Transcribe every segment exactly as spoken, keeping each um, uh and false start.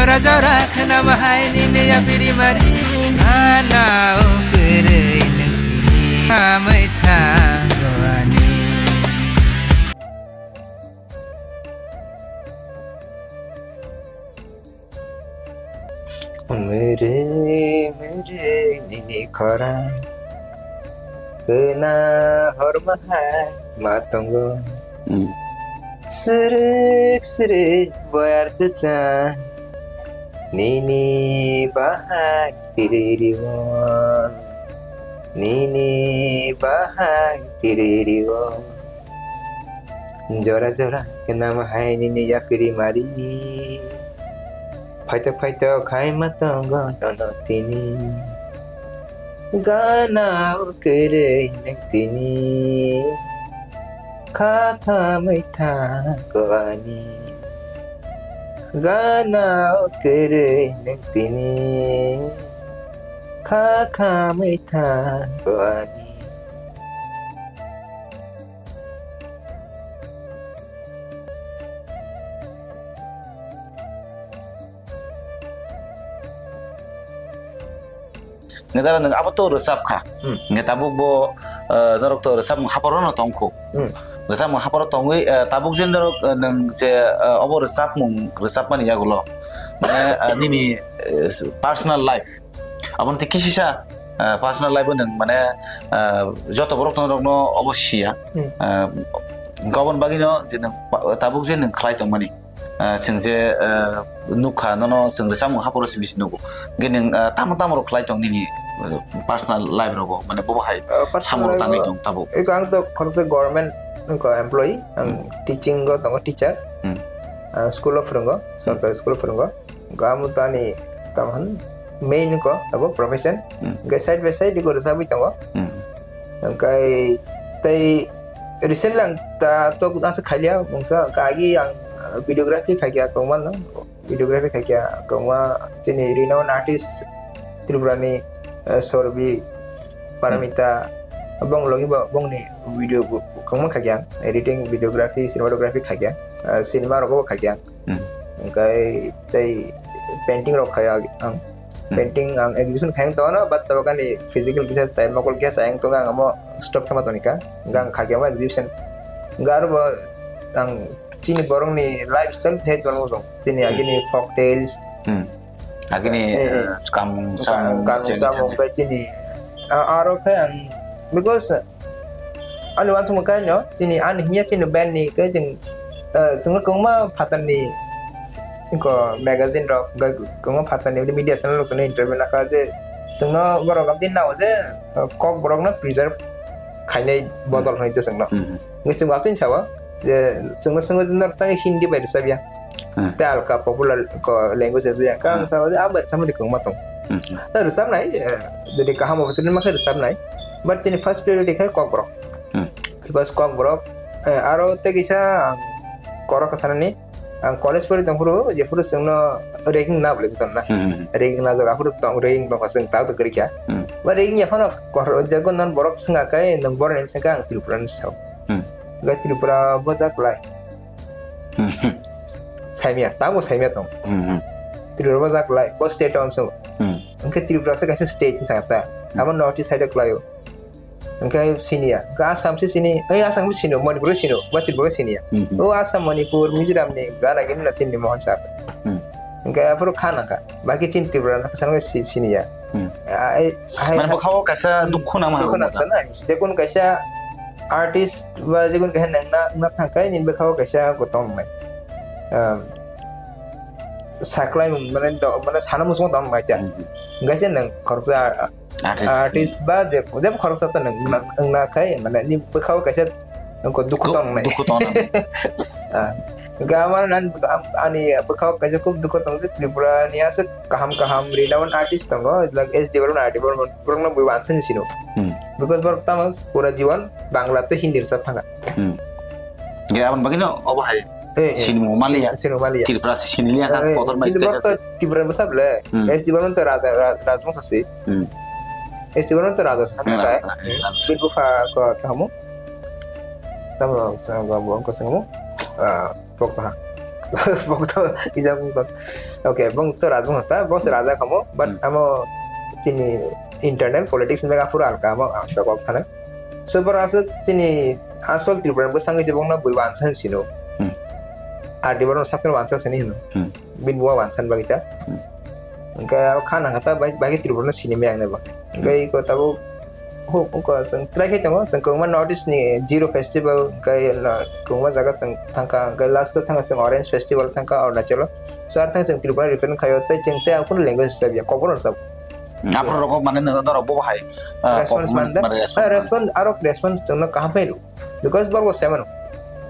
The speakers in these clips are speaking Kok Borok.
Jora jora khna bahai nini yapiri mari. Ana o kwrwi nwng tini amai thango ani. Mere mere nini khorang. Kena hor mahai ma tongo. Hmm. Srek srek boyar kwchang. Nini bahai piririwo. Nini bahai piririwo. Jora jora kena mahai nini yapiri mari. Phaito phaito khai ma tongo nono tini. Gana o kwrwi nwng tini. Kha khamwi thango ani. Gana o kwrwi nwng tini. Kha khamwi thango ani. Neta nwng abo to rwchap kha. Hmm. Nge tabuk bo, eh, norok to rwchapmung haporo no tong kho. Hmm. Rwchapmung haporo tongwi, eh, tabuk je norok, eh, nwng je, eh, obo rwchapmung rwchapmani yagulo. Mane, eh, nini, eh, personal life. Aboni tei kisisa, eh, personal life o nwng mane, eh, joto borok tong rokno obo siya. Hmm. Eh, gobon bagino je nwng pa-, tabuk je nwng khlai tongmani. Ah, chwng je, ah, nukha, nono chwng rwchapmung haporo simi se nugo. Hwnkhe nwng, ah, tamo tamo rok khlai tong nini, ah, personal life rogo, mane bobo hai Ah, personal samung life tangwi o tong tabuk. Eko ang to khoroksa government wngkha employee, ang Hmm. teaching o tongo, teacher. Hmm. Ah, school o phwrwngo, Hmm. sorkari school o phwrwngo. Hwnkhe amo to ani tamo hwn main wngkha abo profession. Hmm. Hwnkhe side by side eko rwchapwi tongo. Hmm. Hwnkhe tei recently ang ta tok aswk khailiya mungsa, hwnkhe agi ang, ah, videography khaikha kwbangma no, videography khaikha kwbangma chini renowned artist Tripura ni, ah, Sorbi, Paramita, bong logi bo bongni video bo kwbangma khaikha ang, editing, videography, cinematography khaikha, ah, cinema rogo bo khaikha ang. Hmm. Hwnkhe tei painting rok khai ang. Hmm. Painting ang exhibition khai ang tongo, but tabuk ani physical kisa chai, mokol kisa chai ang tongo, ang amo stop khe ma toni kha. Hwnkhe ang khai khe amo exhibition. Hwnkhe aro bo ang chini borokni lifestyle khe tongmo chwng. Chini Hmm. agini folk tales. Hmm. Agini, Eh, eh. eh, kamung Ka-, samung, kamung chini samung chini. Khe chini. A-, aro khe ang, because Ani uansukma kainwi no, chini ani himya chini band ni khe chwng, eh, chwngno kwbangma phatarni, iko magazine rok, kwbangma phatarni media channel rok chwngno interview nakha je chwngno borok amtwi nao je, eh, Kokborok no preserve khainai Hmm. bodol hwnwi je chwngno. Hmm. Hwnkhe chwng amtwi sao je chwngno swngo je norok tei Hindi bai rwchapya. Hmm. Tei alka popular ko language rwya. Khe ang Hmm. sao je, ah, bai rwchapmani kwbangma tong. Hmm. Tei rwchapnai, eh, jodi kaham opportunity mankhe rwchapnai. But chini first priority khe Kokborok. Hmm. Because Kokborok, eh, aro tei kisa ang korok sanani, ang college pori tongphuru, jephuru chwngno ragging na bole joto na. Hmm, hmm, hmm. Ragging na jaga phuru tong, ragging tongkha chwng tak to kwrwikha. Hmm. Ba ragging yaphano kor-, jago non borok swngakhe, nwng borok ni swngkhe ang Tripura ni sao. Hmm. Hwnkhe Tripura bwsa kwlai. Hmm. Saimya, tamo saimya tong. Hmm, hmm. Tripura bwsa kwlai, bo state o swng. Hmm. Hwnkhe Tripura se kaisa state wngkha ta. Hmm. Abo North East side o kwlaio. Hwnkhe siniya, hwnkhe Assam se sini, ei Assam se sini, Manipur se sini, ba Tripura se siniya. Hmm, hmm. O Assam, Manipur, Mizoram ni gana gini na chini mohon sar. Hmm. Hwnkhe aphuru kha nangkha, baki chini Tripura no kisa no si-, siniya. Hmm. Ai, ai, Mane bwkhao kaisa Hmm. dukhu nangma Dukhu nangkha na, jekun kaisa artist ba jekun kaisa nangna, na thangkhe nini bwkhao kaisa gotong nai. Um, saklai mung mane do-, mane sana muchungma tong nai ta. Hmm. Hwnkhe se nang khoroksa Artist. Artist ba je, je khoroksa ta nang, Hmm. nang, nang na khai, mane ni bwkhao kaisa ko dukhu Du-, tong nai. Dukhu tong nai. Ah. Hwnkhe ama nan, am-, ani bwkhao kaisa khub dukhu tong je Tripura ni aswk kaham kaham renowned artist tongo, like S D Barman, R D Barman, borok no bui wansani sino. Hmm. Because borok tamo pura jiwan Bangla tei Hindi rwchap thangkha. Hmm. Ge aboni bagwi no obo hai Eh, eh. Sinimo maliya. Sin-, sinimo maliya. Tripura se siniliya kha, Eh, eh, kotor mai kintu state borok to ase. Tripura bwsa ble. Hmm. S D Barman to raja, ra-, rajbongsa se. Hmm. S D Barman to raja se, Hmm, thangkha. Raja, raja. Bir bupha ko tamo. Tamo, sa, go, go, ko sangmo. Ah, pok ha. Bok to kisa bung kok. Okay, bung to rajbung hota, bos raja kamo, but Hmm. amo chini internal politics ni bega pura alka amo ang to kok thana. So boro aswk chini asol Tripura bwsangwi se bokno bui wansa sino. Hmm. Ar di boro sakno wansa sini hino. Hmm. Bin bua wansa bagita. Hmm. Engka khana kata bai, bai Tripura no sini me ang ne ba. Hmm. Engka iko tabo Ho, ungkha chwng try khai tongo, chwng kwbangma North East ni Ziro Festival, hwnkhe no, kwbangma jaga chwng thangkha, hwnkhe last o thangkha chwng Orange Festival thangkha Arunachal o. So, ar thang chwng Tripura represent khaio, tei chwng tei akunu language rwchapya, Kokborok rwchap. Hmm, aphuru rogo mane no, norok bo hai, ah, Response performance manda? Mane response Ah, manda. Response, arok response chwngno kaham khe rw. Because borok bo sai mano.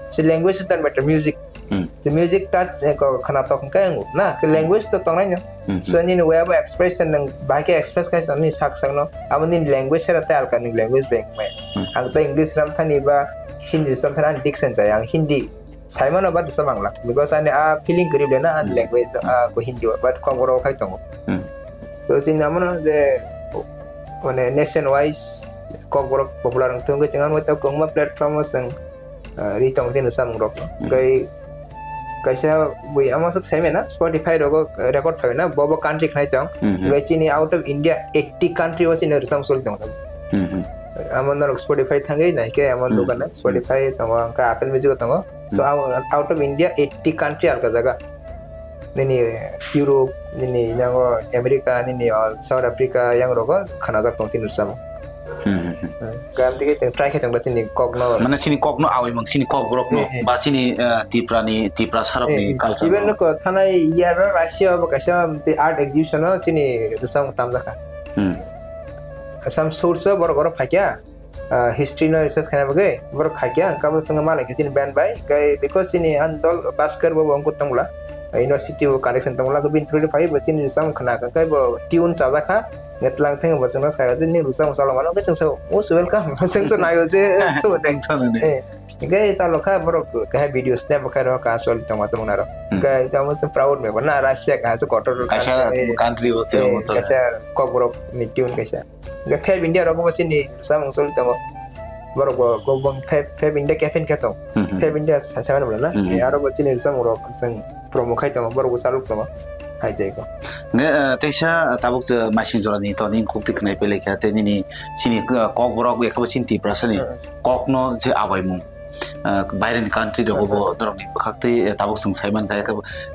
Si language doesn't matter, music. Hmm. Si music touch, eh, ko khwnatok hwnkhe wngo, na? Ke Hmm. Language to tongnai no. Hmm, hmm. So, nini way of expression, nwng bahai khe express khai sano, nini sak sakno. Abo nini language sera tei alka ni language beng mai. Hmm. Ang tei English ram thani ba Hindi ram thani ang diction chaya, ang Hindi. Saimano ba disa Bangla, because ani a feeling kwrwi le na ani Hmm. Language, ah, ko Hindi, but Kokborok khai tongo. Hmm. So, chini amono je, mane, nation wise Kokborok popular wng thung, chwng ano ta kwbangma platform o chwng, ah, ri tongo chini samung rok. Hmm. Gai kaisa bui ama sak sai mena Spotify rogo record phai na, bo bo country khnai tong. Hmm. Gai chini out of India eighty country o chini rwchapmung choli tongo. Hmm. Amo norok Spotify thangwi nai khe amo Hmm. Dukano Spotify tongo, hwnkhe Apple Music o tongo. So, Hmm. out, out of India, eighty country alka jaga. Nini Europe, nini yango America, nini, uh, South Africa, yang rogo khanajak tong tini rwchapmung. Hmm, hmm, hmm. Hmm. Kaya tike chwng try khe tongba chini kokno. Mane chini kokno awi mang, chini Kokborok no, Eh, eh. Ba chini, uh, Tipra ni, Tipra sarok ni Eh, eh. Culture Even no. Ko thanai year o Russia o bo kaisa tei art exhibition o chini rwchapmung tamjakha. Hmm. Some source o borok oro phaikha. Ah, history no research khaina bagwi borok khaikya, hwnkhe abo chwngno malai khe chini ban bai, hwnkhe because chini ani dol Bhaskar bo wngkha tongla, university bo connection tongla, bini through phai bo chini rwchapmung khna kha, hwnkhe bo tune chajak kha, hwnkhe twlang thang bo chwngno sai, "Nini rwchapmung chalo mano?" Hwnkhe chwng sao, "Most welcome." Chwng to naio je, to ne. Thank you, ne. Eh, hwnkhe chalo kha borok khe video snap bo khai rw kha, choli tongma tongma rok. Hmm. Hwnkhe tamo se proud me bo na, Russia kaisa kotor kaisa country, eh, country bo se eh, mo to. Kaisa Kokborok ni tune kaisa. Hwnkhe Fab India rogo bo chini rwchapmung choli tongo. Borok bo, bo, bo Fab, Fab India campaign khe tong. Hmm, hmm. Fab India sa, sa mano na? Hmm, hmm. Eh, aro bo chini rwchapmung rok chwng promo khai tongo, borok bo chalok tongo. Hai tei ko. Nge, eh, teisa tabuk je Maising Jora ni to nini kok twi khnai pele kha, tei nini chini, eh, Kokborok bai khe bo chini Tiprasa ni Hmm. Kokno je abaimung. Ah, baireni country rogo bo Hmm. Norokni bwkhak tei, eh, tabuk chwng sai mankha,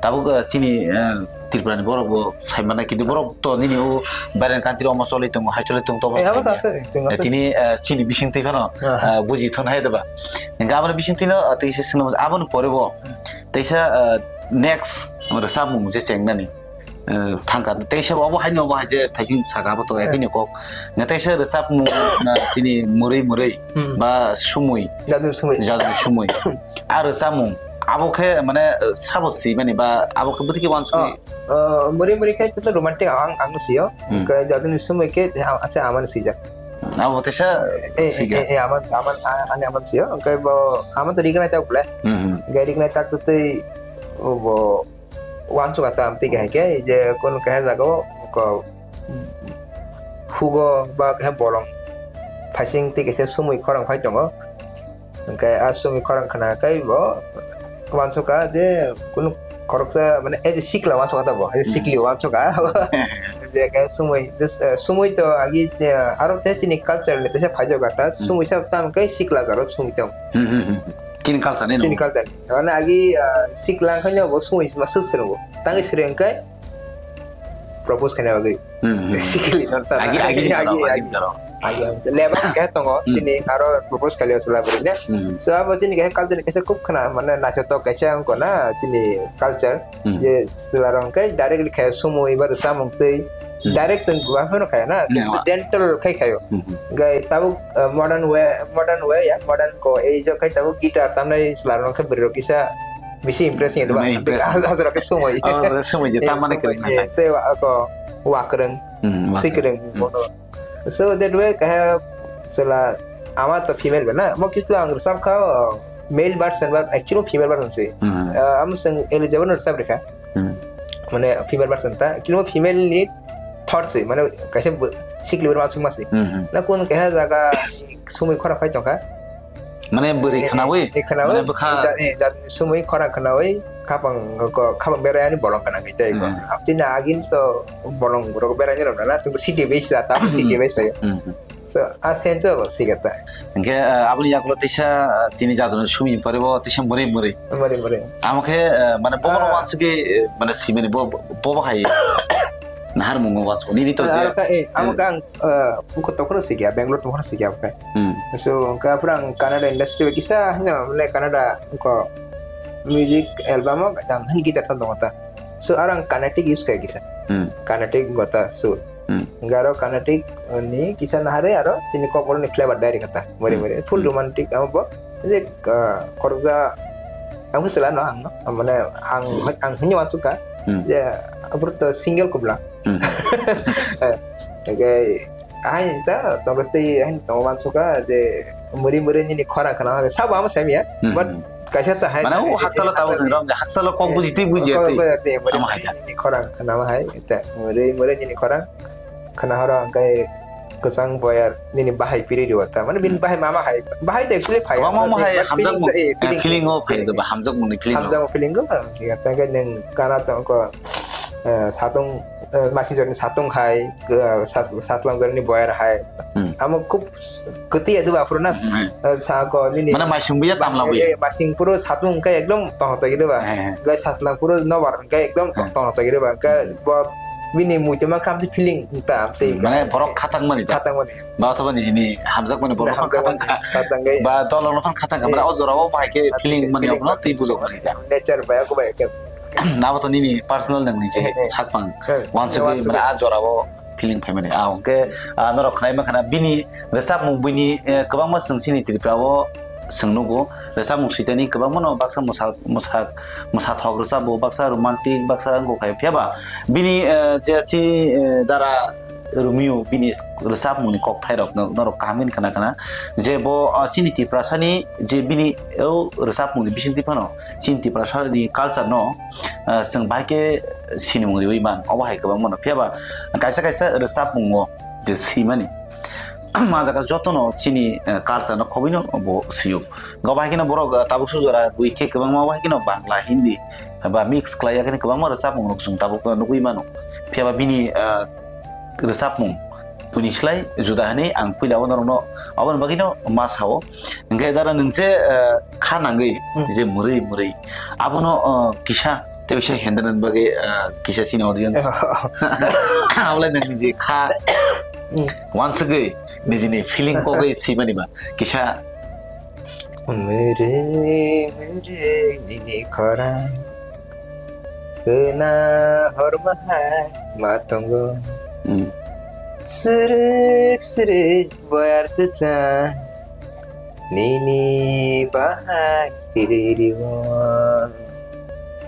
tabuk, ah, chini, eh, Tripura ni borok bo sai mannai, kintu borok to nini o baireni country omo choli tongo, hai choli tongo, to omo Eh, abo sai ta manya. Ase, chwng Eh, ase. Tini, eh, chini bising twi phano, Ah. Ah, buji thon hai doba. Hingke aboni bising twi no, ah, tei se swnam, aboni pore bo Hmm. teisa, ah, next rwchapmung je chengnani. Eh, thangkha. Teisa bo obo haino obo hai je thaising saka bo to Eh. Ekini kok. Nga teisa rwchapmung na chini murui murui Hmm. Ba sumui. Jaduni sumui. Jaduni sumui. A rwchapmung. Abo khe mane, eh, sabo si mani ba abo khe bwtwi khe wansugwi. Oh, eh, murui murui khe khe romantic ang, ang sio. Hmm. Khe jaduni sumui khe, ah, acha aman sijak. Abo teisa Eh, eh, siga. Eh, eh, aman, aman, ah, ani aman sio. Khe bo, aman to rignai tak ble. Hmm, hmm. Khe rignai tak twi, oh, bo, Wansuk ata amtwi kahai khe, je kunu kaisa jaga o ko hugo ba kaisa bolong phaising twi kaisa sumui khorang phai tongo. Hwnkhe a sumui khorang khna khe bo wansuk kha je kunu khoroksa mane, eh, je sikla wansuk kha abo, eh, Hmm. Sikli wansuk kha. Je kaisa sumui, je, eh, sumui to agi, eh, aro tei chini culture ni teisa phaijago ta, Hmm. Sumui sa tam khe sikla jaro sumui tong. Hmm, hmm, hmm. Chini culture ni Chini no? Culture. Mane agi, ah, sikla khe no bo sumui ma suk srwngo. Tangwi srwng khe propose khaina bagwi. Hmm, hmm. Sikli no ta. Agi, agi, agi, agi, agi, agi. Agi, agi. Leba khe tongo, Hmm. Chini aro propose khalia sala bwrwi ne. Hmm. So abo chini khe culture ni kaisa khub khna, mane naithotok kaisa wngkha na chini culture. Hmm. Je sala rong khe directly khe sumui ba rwchapmung twi Hmm. Direct chwng buwa phano khayo na, Ne, wa. Gentle khai khayo. Hmm, hmm. Gai tabuk, uh, modern way, modern way ya, modern ko ei jo khai tabuk guitar tamnai slarok khe bwrwi rok kisa bisi impress ya ba. Impress. Hajra ke sumoi. Oh, sumoi je, eh, tamani sumoi, kwrwng eh, na. Tei wa ko wa kwrwng, hmm, wa si kwrwng, kwrwng, hmm, bono. So that way kaha sela ama to female ba na, mo kitu ang sab kha, uh, male version ba actually female version si. Hmm. Uh, am sing eligible na sab rekha. Hmm. Mane female version ta, kilo female ni thought se, mane kaisa bo-, sikli bwrwi uansukma se. Hmm, hmm. Na kun kaisa jaga sumui khorang phai tongkha. Mane bwrwi eh, khnaui, eh, khnaui, mane bwkha ja-, eh, ja-, sumui khorang khnaui, khapang ko, khapang berai ani bolong kana ngai tai ko. Hmm. Chini agin to bolong rok berai ni rok na, to city base da, ta city base bai. Hmm. So, a sense of sikata. Hingke, ah, aboni yagulo tisa, ah, tini jadon sumi pore bo tisa muri muri. Muri muri. Amo khe, ah, mane bo Ah. Wansugwi, eh, mane simani bo, bo, bo hai. Nahar mungo wansugwi. Nini to je. Aro ka, eh, amo eh. Ka ang, eh, buko tokoro sikya, Bangalore tokoro sikya, okay. Hmm. So, ka pura ang Kannada industry bai kisa, hanya, mane Kannada ko music album o ang hani guitar ta dongo ta. So, aro ang Carnatic use kaya kisa. Hmm. Carnatic gota, so. Hmm. Hingke aro Carnatic ni kisa nahare aro chini kokborok ni flavor dai rikha ta, muri muri. Full romantic amo bo. Je, ah, khoroksa, ang khe chwla no ang no, mane ang, ang hinwi wansukha, je, aphuru to single kubla. Hmm. Eh, hingke, ahai ta, tongkhe tei ahai tongo wansukha, je, muri muri nini khorang khna, sabo amo same ya, but kaisa ta hai mane, o haksalo tabuk chwng romni, haksalo kok buji twi buji twi. Amo hai ta. Nini khorang khna hai, ta, muri muri nini khorang. Khna horo hwnkhe kwchang boyar nini bahai piri rio ta. Mane bini bahai mama hai. Bahai de actually phai. Kwbangma mo hai hamjakmung, eh, feeling o phai do ba, hamjakmung ni feeling o. Hamjakmung feeling o ba. Hingke nwng kana tong ko, eh, satung, eh, masi jorni satung hai, eh, sas-, saslang jorni boyar hai. Hmm. Amo khub kwtwi ya do ba phuru na. Hmm, hmm. Eh, sa ko nini. Mane maising buya tamla buya. Eh, maising puro satung hwnkhe ekdom tong hoto gede ba. Eh, eh. Hwnkhe saslang puro nobar hwnkhe ekdom tong hoto gede ba. Hwnkhe bo bini muitoma khamsi feeling ta amtwi. Mane borok khatang mani da. Khatang mani. Ba othoba nijini hamjakmani borok khatang kha. Khatang gai. Ba dolong no khatang kha. Mane o jora o bahai khe feeling mani feeling obono twi bujok mani da. Nature bai ako bai ke. Abo to nini personal nang niji sakpang. Wansugwi mane a jora o feeling phaimani. A hwnkhe, ah, norok khnai mankha na bini rwchapmung buini, eh, kwbangma chwng chini Tripura o chwng nugo. Rwchapmung switani kwbangma no baksa mwsa, mwsa, mwsathok rwchapbo, baksa romantic, baksa wngkok hai. Phiya ba bini, eh, je si, eh, dara Romeo bini rwchapmungni kokthairok no, norok kaham khe khna khna. Je bo, ah, chini Tiprasani je bini o rwchapmungni bisingtwi phano chini Tiprasani culture no, ah, chwng bahai khe sinimung riwi man. Obo hai kwbangma no. Phiya ba kaisa kaisa rwchapmungo je swimani. Ma jaga jotono chini, eh, culture no khobwi no bo swiyo. Go bahai kheno borok, eh, tabuk sujora bui khe kwbangma bahai kheno Bangla, Hindi ba mix khlai ya kheno kwbangma rwchapmung rok chwng tabuk nugwi mano. Phiya ba bini, eh, rwchapmung buini slai juda hwnwi ang puila o norokno aboni bagwino ma sao. Hwnkhe dara nwng je, eh, kha nangwi je mwrwi mwrwi abono, eh, kisa tei kisa handle bagwi, eh, kisa chini audience. Abole nwng je kha wansugwi nijini feeling kogwi swimani ba kisa. Mwrwi mwrwi nini khorang. Kwna horma hai ma tongo. Hmm. Srwk srwk boyar kwchang. Nini bahai piri rio.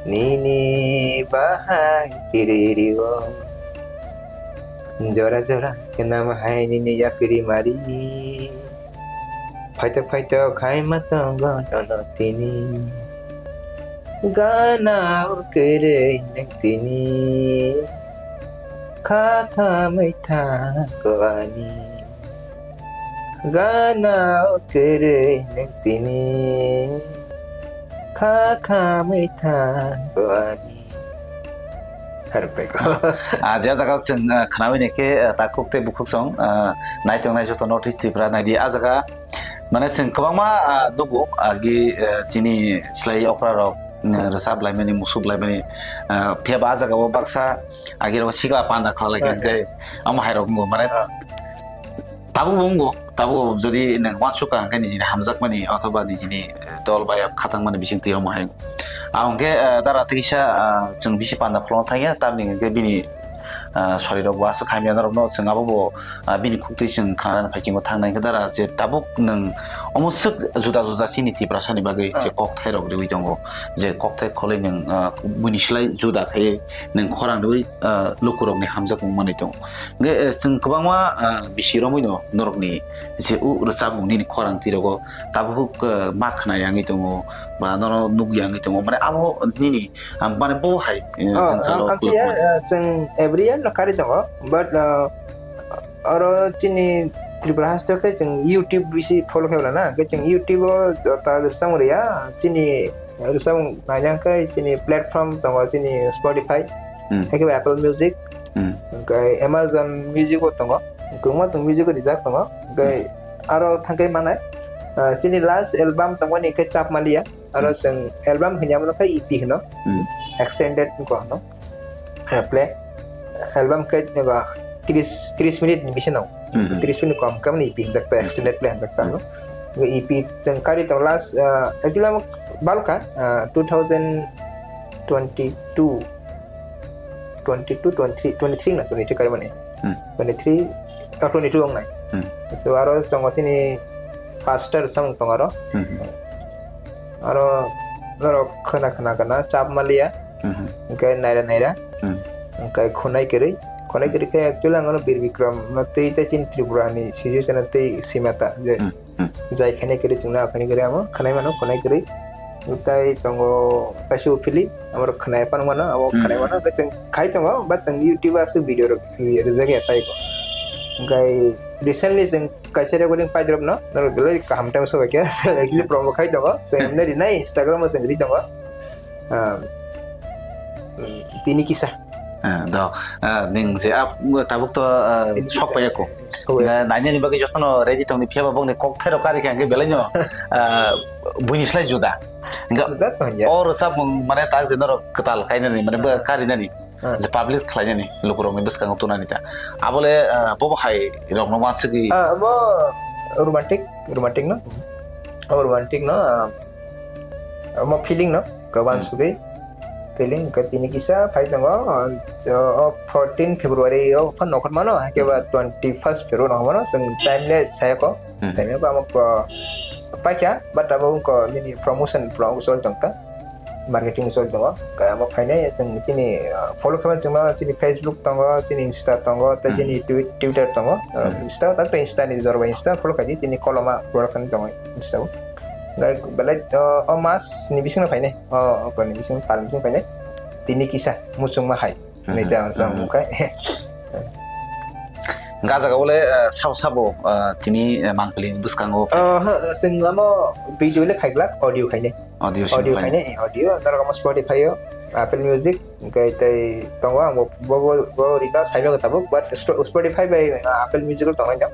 Nini bahai piri rio. Jora jora kwna ma hai nini yapiri mari. Phaitok phaitok khai ma tongo nono tini. Gana o kwrwi nwng tini. Kha kha mai thango ani. Gana o kwrwi nwng tini. Kha kha mai thango ani. Harpeko. Ah, je jaga chwng, ah, khnawi naikhe, ah, takhuk tei bukhuk song, ah, naitong nai joto North East Tripura naidi. Ah, jaga mane chwng kwbangma, ah, nugo, agi, ah, chini slai okra rok, ah, rwchap laimani, musuk laimani, ah, phiya ba ah jaga o baksa agi rok sikla panda kha lai kha, eh, eh, khe amo hai rok nugo mane. Ah. Tabuk bo wngo, tabuk bo jodi nwng uansukha hwnkhe nijini hamjakmani othoba nijini dol bai khatangmani bisingtwi omo hai. Ang hwnkhe, eh, dara teisa, ah, chwng bisi panda pholong thangya, tamni hwnkhe bini, ah, sorirok bo aswk hamya norokno chwng abo bo, ah, bini khuktwi chwng khnana phaisingo thangnai hwnkhe dara je tabuk nwng omo swk juda juda chini Tiprasani bagwi je kokthairok riwi tongo, je kokthai kholwi nwng, ah, buini slai juda khaiwi nwng khorang riwi, ah, lukurokni hamjakmung manwi tongo. Hwnkhe, eh, chwng kwbangma, ah, bisi romwi no norokni je u rwchapmung nini khorang twirogo tabuk, eh, ma khna yangwi tongo ba nono nuk yangwi tongo, mane abo nini, ah, mane bo hai, eh, oh, chwng salo ang, ang khulukmani. Khe, eh, chwng every year no karwi tongo, but, eh, oro chini Tripura haste khe chwng YouTube bisi follow khe na, hwnkhe chwng YouTube o jota rwchapmung rwya, chini Rwchapmung naina khe chini platform tongo chini Spotify, Hmm. hakhe Apple Music, Hmm. hwnkhe Amazon Music bo tongo. Kwbangma chwng music o rijak tongo. Hwnkhe Hmm. aro thangkhe manai, ah, chini last album tongmani khe Chap Maliya. Aro Hmm. chwng album hwnwi amo khe E P hwno. Hmm. Extended wngkha hwno. Ah, play. Album khe ego tris, tris minute ni bisingo. Hmm. Tris minute kom khe mani E P hwnjak ta, extended play hwnjak ta, Hmm. no? E P chwng kari tong last, ah, actually amo balkha, ah, two thousand twenty-two, twenty-two, twenty-three, twenty-three na twenty-three kari mani. Hmm. Twenty-three, ah, twenty-two wngnai. Hmm. So aro chwng chini pastor samung tong aro. Hmm. Aro norok khna khna khna Chap Maliya. Hmm. Hwnkhe Naira Naira. Hmm. Hwnkhe Khwnai Kwrwi. Khwnai Kwrwi khe actually ang ano Bir Bikram no twi tei chini Tripura ni situation no twi sima ta je Hmm. Hmm. jai khainai kwrwi chwngno akhani kwrwi amo khwnai mano Khwnai Kwrwi. Tei tongo kaisa uphili amo khwnai phano mano amo Hmm. khwnai mano hwnkhe chwng khai tongo ba chwng YouTube o aswk video rok rijak ya tai bo. Hwnkhe recently chwng kaisa recording paidrop no norok belai kaham time sobai khe actually promo khai tongo. So emne rinai Instagram o chwng ri tongo. Ah, mm, tini kisa. Ah, do, ah, ning je ap, tabuk to, ah, Tini sok kisa. Paya ko. Sok paya. Nga nainani bagwi jotono ready tongni phiya ba bongni kok thairok kari kha hwnkhe belai no, ah, buini slai juda. Nga juda to hanya. O rwchapmung mane tak je norok kwtal kainani mane bo Ah. karinani. Ah. Je public khlainani lukurokni bwskango tunani ta. Abole, ah, bobo hai rokno wansugwi. Ah, bo romantic, romantic no? Oh, romantic no? Ah, mo feeling no? Kawan Hmm. sugwi. Feeling ke tini kisa phai tongo, oh, fourteen February o phan nokhor mano, hake ba Hmm. twenty-first February no mano, seng time le saya ko. Hmm. Time ko amo ko paikha, but abo ko nini promotion pro sol tong ta. Marketing sol tongo. Kaya amo phainai chwng chini, ah, follow khaimani chwngno chini Facebook tongo, chini Insta tongo, tei Hmm. chini Twi-, Twitter tongo. Ah, Hmm. Insta o tak Insta ni jorba Insta follow khaidi chini Koloma production tongo Insta o. Ngai belai, ah, o mas ni bisingo phainai. O, o ni bisingo tal bisingo phainai. Tini kisa muchungma hai. Hmm. Nai ta ang Hmm. samung khai. Gajaga bole, ah, sabo sabo, ah, tini, ah, mangpili bwskango. Ah, ha, chwng amo video le khaiglak audio khainai. Audio sing Audio khlainai. Khainai, eh, audio, norok omo Spotify o, Apple Music, hwnkhe tei tongo ang bo, bo, bo, bo rina saimano tabuk, but Sto-, Spotify bai, ah, Apple Music o tongnai no.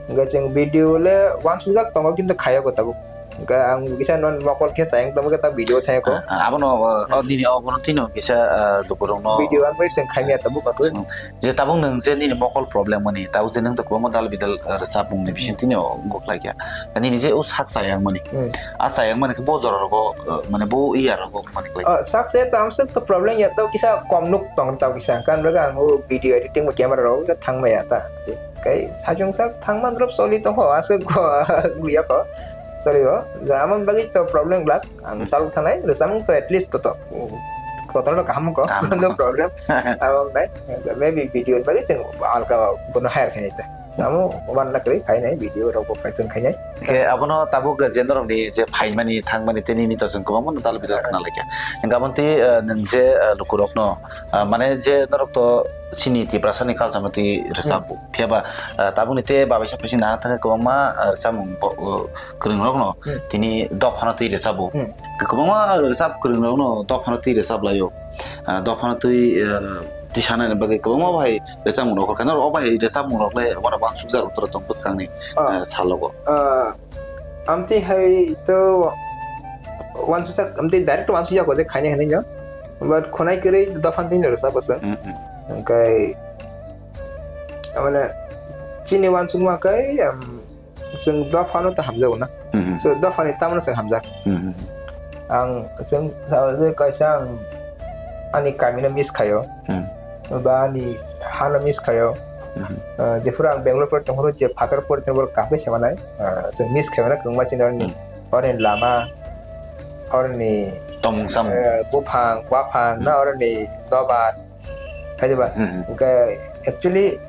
Hwnkhe chwng video le wansukjak tongo, kintu khaio ko tabuk. Hwnkhe ang kisa non mokol khe chayang tongma khe ta video chayang ko. Ah, ah, abono, ah, oh, nini obono tino kisa, ah, dukurokno. Video ang bai chwng khaimya tabuk aswk. Hmm. Je tabuk nwng je nini mokol problem mani, tabuk je nwng to kwbangma dal bidal, ah, rwchapmung ni Hmm. bising tini o wngkok lai kha. Nini je o sak chayang mani. Hmm. A chayang mani khe bo jora rogo, uh, mane bo iya rogo mani klai. Oh, sak se tam suk to problem ya to kisa kom nuk tong tau kisa kan rega ang o video editing bo camera rogo kisa thang maya ta. Kai sajung sak thang man drop soli tong ho asuk ko guya ko. Sorry ho. Ja amon bagi to problem glak ang Hmm. saluk thanai le samung to at least to to. Kotor to kaham ko. Kaham. No problem. Abang nai. Maybe video bagi cheng alka bono hire khainai ta. Amo one lakh rwi phainai video rok bo phai chwng khainai. Khe abono tabuk je norokni je phaimani thangmani tei nini to chwng kwbangma no dal bidal khna laikha. Hwnkhe aboni tei, eh, nwng je, eh, lukurokno, eh, mane je norok to chini Tiprasani culture no twi rwchap Hmm. phiya ba, eh, tabukni tei babaisa bising nana thangkhe kwbangma, eh, rwchapmung bo, eh, kwrwng rokno Hmm. tini dophano twi rwchabo. Hmm. Kwbangma rwchap kwrwng rokno dophano twi rwchap laio. Ah, dophano twi, eh, tisanani bagwi kwbangma bahai rwchapmung rok kha. Norok o bahai rwchapmung rok le uansukjak rok tong bwskangni, Ah. eh, salogo. Ah, amtwi hai to uansukjak, amtwi direct uansukjak je khainai hinwi no. But khwnai kwrwi dophano twi no rwchap bwswk. Hmm, hmm. Hwnkhe, mane, chini uansukma khe, um, chwng dophano ta hamjago na. Mhm. So, dophani tamno chwng hamjak. Mhm. Ang chwng sao je kaisa ang ani kamino miss khaio. Mhm. Ba ani hano miss khaio. Mhm. Ah, jephuru ang Bangalore pore tongphuru je phatar pore tongphuru kaham khe se manai. Ah, chwng miss khaio na kwbangma chini oroni, Mhm. oroni lama, oroni, Tongmung samung. eh, buphang, waphang, na Mhm. oroni dobar. Hai diba? Mhm. Hwnkhe actually,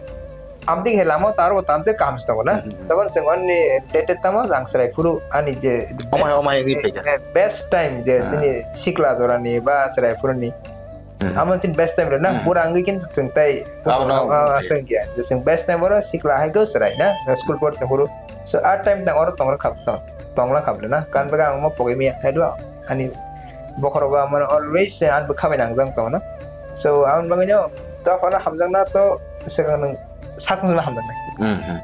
amtwi hai lama o taro tamtwi kaham se tongo na? Mhm. Tabok chwng ani date tamo ang chwrai phuru ani je Omai, best, omai wngwi phaikha. Eh, best time je Ah. chini sikla jorani ba chwrai phuruni. Mhm. Amo chini best time rw na? Mhm. Bura wngwi kintu chwng tai Abono ah, ah, wngwi. Aswk ya. Je chwng best time oro sikla hai khe chwrai na? School por tongphuru. So, a time tang oro tongra khap, tong-, tongla khap le na? Kan bega ang mo pogwi miya hai diba? Ani Bokhorogo amano always se ang bwkha bai nangjak tongo na. So, ang bagwi no dophano hamjakna to swkang nwng sakno hamjaknai. Hmm, hmm.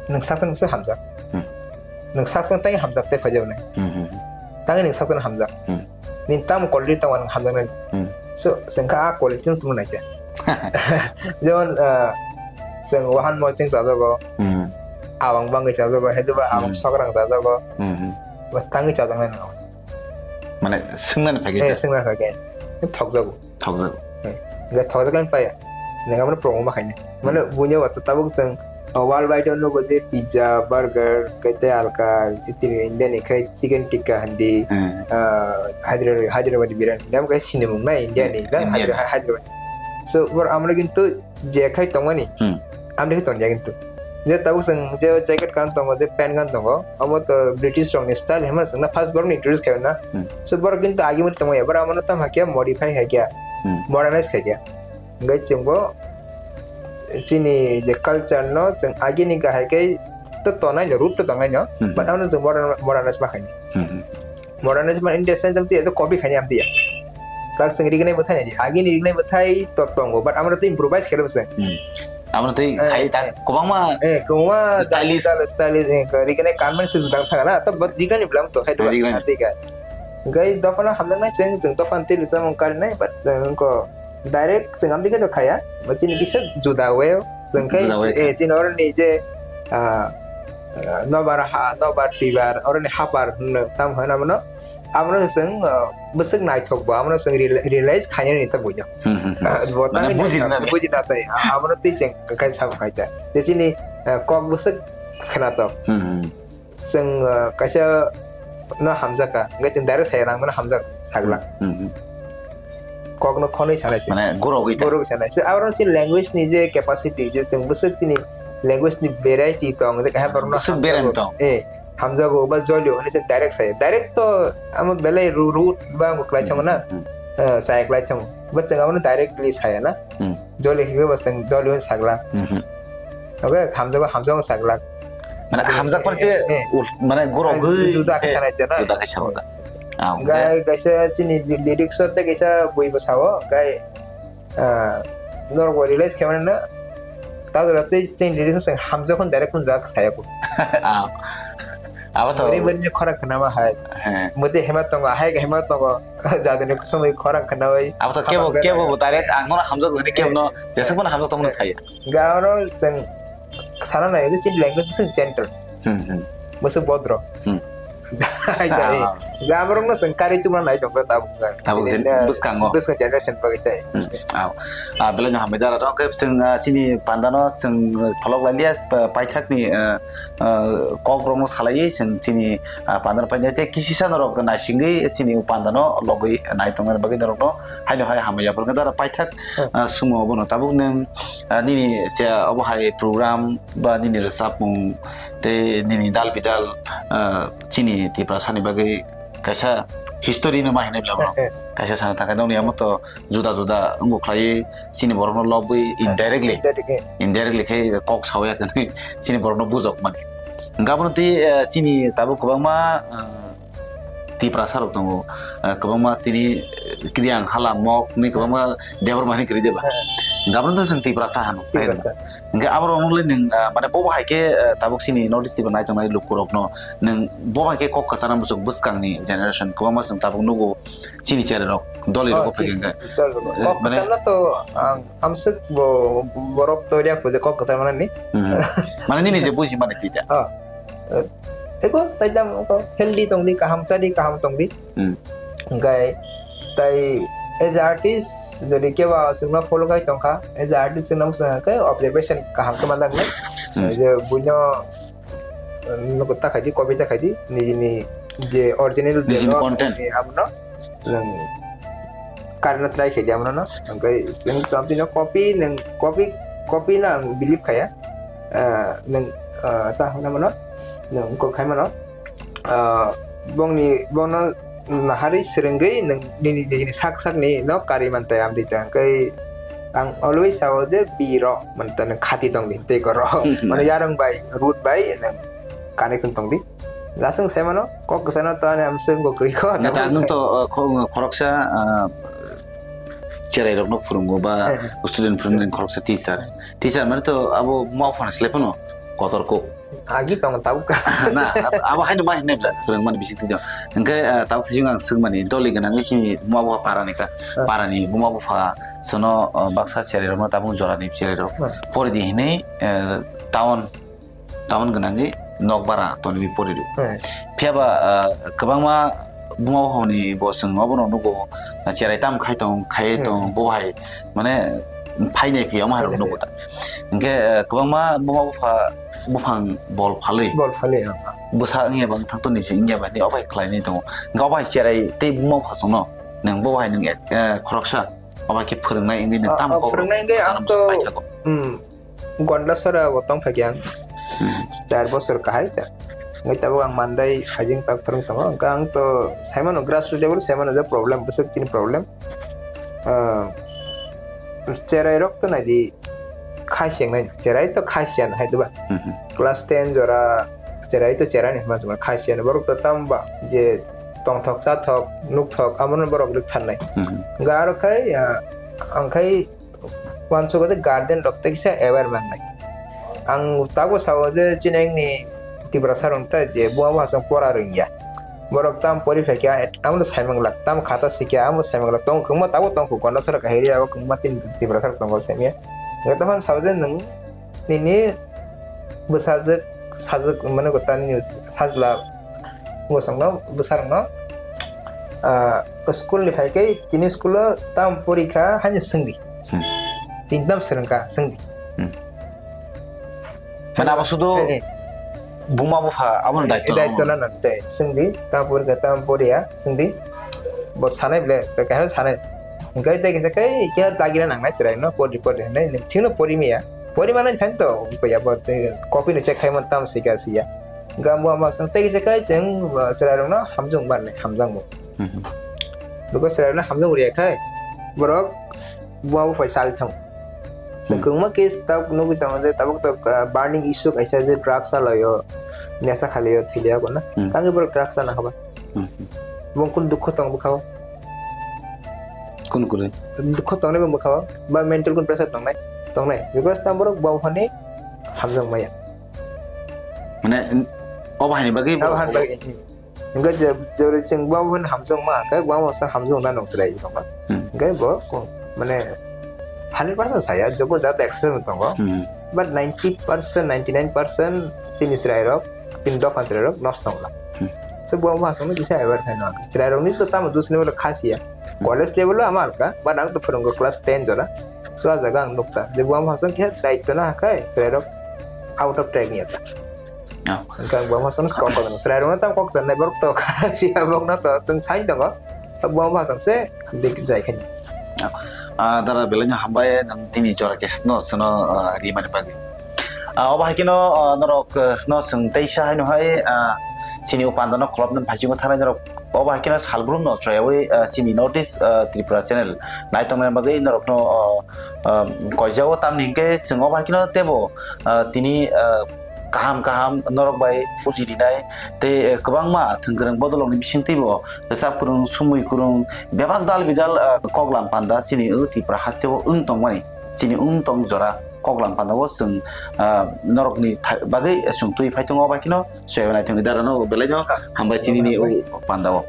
Nwng sakno se hamjak. Hmm. Nwng sakno tei hamjak tei phaijaknai. Hmm, hmm. Tangwi nwng sakno hamjak. Hmm. Nini tamo quality tongo nwng hamjaknai. Hmm. So, swngkha a quality no tongna naikhe. Jemon, ah, chwng wahan moiting chajago. Hmm. Awang bangwi chajago, heduba awang Hmm. sokrang chajago. Hmm, hmm. Ba tangwi chajaknai nang. Mane, swngnani phai khe Eh, ta? Swngnani phai khe. Thokjago. Thokjago. Eh, hingke thokjagani phai. Nang amo promo ma khainai. Mane, Hmm. buino wacha tabuk chwng, uh, world wide o nugo je pizza, burger, kete alka, itini India ni khai chicken tikka handi, Hmm. uh, Hyderabad, Hyderabad biryani. Nang khai sinimung na India ni, Hmm, na India ni. Hydra-, Hyderabad. So, bor amra kintu je khai tongmani. Hmm. Amni khe tongya kintu. Je tabuk chwng je jacket kan tongo, je pant kan tongo, omo to British rokni style hinma chwngno first borokno introduce khaio na. Hmm. So borok kintu agimani tongmaya, borok omono tamo hakhe modify khaikya, Hmm. modernize khaikya. Hingke chwngbo chini je culture no chwng agini kahai khe to tonai no, root to tonai no, Hmm. but omono chwng modern-, modernize ma khaini. Hmm. Modern ni man in the sense amtwi ya, copy khaini amtwi ya. Tak chwng rignai bwthai nai, agini rignai bwthai to tongo, but amra tei improvise khe rw se. Hmm. Amra tei Eh, khai ta eh. Kwbangma Eh, kwbangma stylish. Stylish, stylish, eh, rignai kanmani se judang thanga na, to but rignai ni bwlam to hai to Rignai. Amtwi ka. Gai dophano hamjaknai chwng, chwng dophano tei rwchapmung karinai, but chwng ko direct chwng amtwi khe to khaya, but chini kisa juda way o. Chwng khai, Juda way eh, kha. Chini oroni je, ah, ah, nobar ha, nobar tibar, oroni hapar hwnno, tam hwn amono. Amono chwng, ah, bwswk naithok bo, amono chwng real-, realize khainani ta buino. Hmm, hmm, hmm. Ah, bo Mane tangwi bujina naithok, nai. Bujina tai, ah, amono tei chwng kai sabo khai ta. Je chini, ah, kok bwswk khwnatok. Hmm, hmm. Chwng, ah, kaisa no hamjak kha, hwnkhe chwng direct saya nang mano hamjak sagla. Hmm, hmm. Kokno khonwi sanai se. Mane gorogwi ta. Gorogwi sanai se. Aro chini language ni je capacity, je chwng bwswk chini language ni variety tong, je kaisa borokno Bwswk hamjago. Variant tong. Eh, hamjago ba jolio hwnwi chwng direct saya. Direct to amo belai ru-, root ba ang klai thango na. Hmm, hmm. Eh, saya klai thango. But chwng abono directly saya na. Hmm. Joli khe bo chwng joli hwn sagla. Mhm. Oke, hamjago, hamjago sagla. Mane hamjak par se Eh, eh. Ul-, mane gorok Eh, gwi juda khe khe sanai jana. Juda khe sanai jana. Ah, Gai oke. Kaisa chini lyrics o tei kaisa bui bo sao, gai, ah, norok bo realize khe mano na. Ta jora tei chini lyrics o chwng hamjak hwn direct hwn jak saya ko. Ah. Abo to. Bini bini khorang khna ma hai. He. Mode hema tongo, hai hema tongo. Jaduni somoi khorang khnawi. Abo to kebo, kebo bo direct ang nono hamjak hwnwi kebo no, jesuk bono hamjak tongmani saya. Ga oro chwng sana nai, je chini language bwswk gentle. Hmm, hmm. Bwswk bodro. Hmm. Hai jai. Ah. Ga borok no chwng kari tuma nai tong tabuk. Tabuk Chini jen-, na bwskango. Bwskang generation bagwi tai. Hmm. Ah. Ah, belai no hambai dara tong khe chwng, ah, chini panda no chwng pholok lailiya, pa-, paithak ni, ah, ah, kok rok no salaiwi chwng chini, ah, panda no painai tei kisisa norok naisingwi chini panda no logwi nai tongna bagwi norok no haino hai hamya phano dara paithak, Hmm. ah, sumo obono tabuk nwng, ah, nini se obo hai program ba nini rwchapmung tei nini dal bidal, ah, chini Tiprasa ni bagwi kaisa history no ma hinwi bwlamo. Eh, eh. Kaisa sana thangkhe nokni amo to juda juda wngkha khlaiwi chini borokno lobwi indirectly, Indirectly. Indirectly khe kok sawi ya khe chini borokno bujok mani. Hwnkhe abono tei, eh, chini tabuk kwbangma, eh, Tiprasa rok tongo, eh, kwbangma tini, eh, Kriang Hala Mok ni kwbangma Debbarma hwnwi kwrwi deba. Eh. Hwnkhe abono to chwng Tiprasa hano. Tiprasa. Hwnkhe aborok wngkha nwng, ah, mane bobo hai khe, ah, tabuk chini North East ni bo naitongnai lukurokno nwng bobo hai khe kok kwchana muchung bwskangni generation kwbangma chwng tabuk nugo chini chererok dolirok Oh, bo phai chini khe. Dolirok. Eh, kok mane kwchana to ang amswk bo borok to riya kho je kok kwchar manani. Mhm. Mane nini je buji mani twi ta. Oh. Eh, eko tai jam ko healthy tongdi, kaham chadi, kaham tongdi. Hmm. Hwnkhe tai as a artist jodi kebo chwngno follow khai tongkha, as a artist chwngno mwsang khe observation kaham khe manjaknai. Hmm. Je buino, eh, nugo ta khaidi, copy ta khaidi, nijini je original Nijini je content. Eh, abono nwng karna try khaidi abono no. Hwnkhe nwng tamo tino copy, nwng copy, copy no ang believe khaya. Ah, nwng, ah, ta hwnna mano, nwng kok khai mano. Ah, bongni, bono naharwi swrwngwi nwng nini, nini sak sakni no karwi man tei amtwi ta. Hwnkhe ang always sao je birok man ta nwng khati tongdi tei korok. Mane yarwng bai, root bai nwng connection tongdi. Laswng sai mano, kok kwchano to ani amswk bo kwrwi kho. Neta, nwng to, uh, kho-, khoroksa, uh, cherai rokno phwrwngo ba Eh, eh. student phwrwngni khoroksa teacher. Teacher mane to abo buma buphano slai phano kotor kok. Agi tong tabuk ka. Na, ab-, abo haino ma hinai bla, phwrwng mani bising twi. Hwnkhe, uh, tabuk sijing ang swng mani, doli gwnangwi chini buma bupha parani ka, Eh. parani buma bupha sono, uh, baksa cherai rokno tabuk jorani cherai rok. Eh. Pori di hinai, uh, town Tamon gwnangwi nok bara tonwi pori rw. Hmm. Phiya ba, ah, kwbangma buma buphani bo chwng obono nugo, cherai tam khai tong, khai Hmm. tong, bo hai, mane, phainai phiya omo hai rok Phainai nugo phiya. Ta. Hwnkhe, ah, kwbangma buma bupha buphang bol phalwi. Bol phalwi, ah. Bwsa wngya ba wngthang toni se wngya ba hinwi obo hai khlainai tongo. Hwnkhe obo hai cherai tei buma bupha chwngno nwng bo hai nwng ek, eh, khoroksa obo hai khe phwrwngnai wngwi nwng Ah, tam ah, kok phwrwngnai wngwi bwsano ang to, bwswk paithago. Hmm. Gondasora bo tong phaikha ang. Hmm. Char bosor kahai ta. Ngai tabuk ang mandai hajing tak phwrwng tongo. Hwnkhe ang to saimano grassroots level saimano je problem, bwswk chini problem. Ah, cherai rok to naidi khai sengnai. Cherai to khai sen hai diba. Hmm. Class ten jora cherai to cherai ni hwnma chuma khai sen borok to tamba je tongthok chathok nukthok amono borok rwk thannai. Hmm. Hwnkhe aro khai, ah, ang khai Uansukha je guardian rok tei kisa aware mangnai. Ang tabuk sao je chini engni Tiprasa rok ta je buma bupha chwng pora rwngya. Borok tam pori phaikha, amo saimang lak, tam khata sikya, amo saimang lak. Tong kwbangma tabuk tong kho, Gondasora kahiri abo kwbangma chini Tiprasa rok tongo saimya. Hwnkhe tamo sao je nwng nini bwsajwk sajwk mane kwtal ni sajla bwsangno bwsarokno, ah, school ni phaikhe tini school o tam porikha haino swngdi. Hmm. Tini tam swrwngkha swngdi. Hmm. Mane abo sudu Eh, eh. buma bupha abono daityo Daityo nang. Nang tei swngdi tam porikha tam poriya swngdi. Bo sanai ble tei kaisa sanai. Hwnkhe tei kisa kai khe dagira nangnai chwraino pori pori hinwi nwng thikno pori maya. Pori manai thani to, buya bo tei copy no check khai man tam sika siya. Hwnkhe ang bo ama swng tei kisa kai chwng, uh, chwrairokno hamjwk manwi hamjakmung. Mhm. Because chwrairokno hamjwk riya khai borok buma buphai chali thango. Chwng Hmm. kwbangma case tabuk nugwi tongo je tabuk tabuk, uh, burning issue kaisa je drugs chalaio, nesa khalaio, thwilaio kono. Hmm. Tangwi borok drugs chana haba. Hmm. Bo kunu dukho tong bwkhao. Kunu kwrwi? Dukho tongnai bo bwkhao. Ba mental kunu pressure tongnai. Tongnai. Because tam borok buma buphani hamjwk maya. Mane, obo haini bagwi Abo borok han bagwi. Hingke je, jori chwng buma buphani hamjwk ma, khe buma bupha hamjwk na nung chwrai tongma. Hmm. Hingke bo, ko, mane, hundred percent saya, jobor jat exception tongo. Hmm. But ninety percent, ninety nine percent chini chwrairok, chini dophani chwrairok nosto wngla. Hmm. So, buma bupha chwngno kisa aware khaino ang. Chwrairokni to tamo dos level kha siya. Hmm. College level o ama alka, but ang to phwrwngo class ten jora. So, a jaga ang nukta. Je buma bupha chwng khe daityo no hakhai, chwrairok out of track ni ata. Oh. Hingke ang buma bupha chwngno kok kotor. Chwrairokno tamo kok sanai borok to kha siya, borokno to chwng sai tongo. Buma bupha chwng se dik jai khe. Ah, dara belai no hambai nang tini jora kesakno chwngno, ah, rimani bagwi. Ah, obo hai kheno, ah, norok, ah, no chwng teisa haino hai, ah, chini o pandano kholopnwi phaichimo thanai norok. Obo hai kheno salbrumno chwrayawi, ah, chini North East, ah, Tripura channel naitongnai bagwi norokno, ah, ah, koijao tamni hingke chwng obo hai kheno teibo, ah, tini, ah, kaham kaham norok bai buji rinai tei, eh, kwbangma thwngkwrwng bodolrokni bisingtwibo rwchap kwrwng, sumui kwrwng, bebak dal bidal, ah, koklam panda chini o Tripura hasteo wng tongmani, chini wng tong jora koklam pandao chwng, ah, norokni tha-, bagwi chwng twi phai tongo, obo hai kheno soi naithokni darano belaino hambai tini ni o pandao.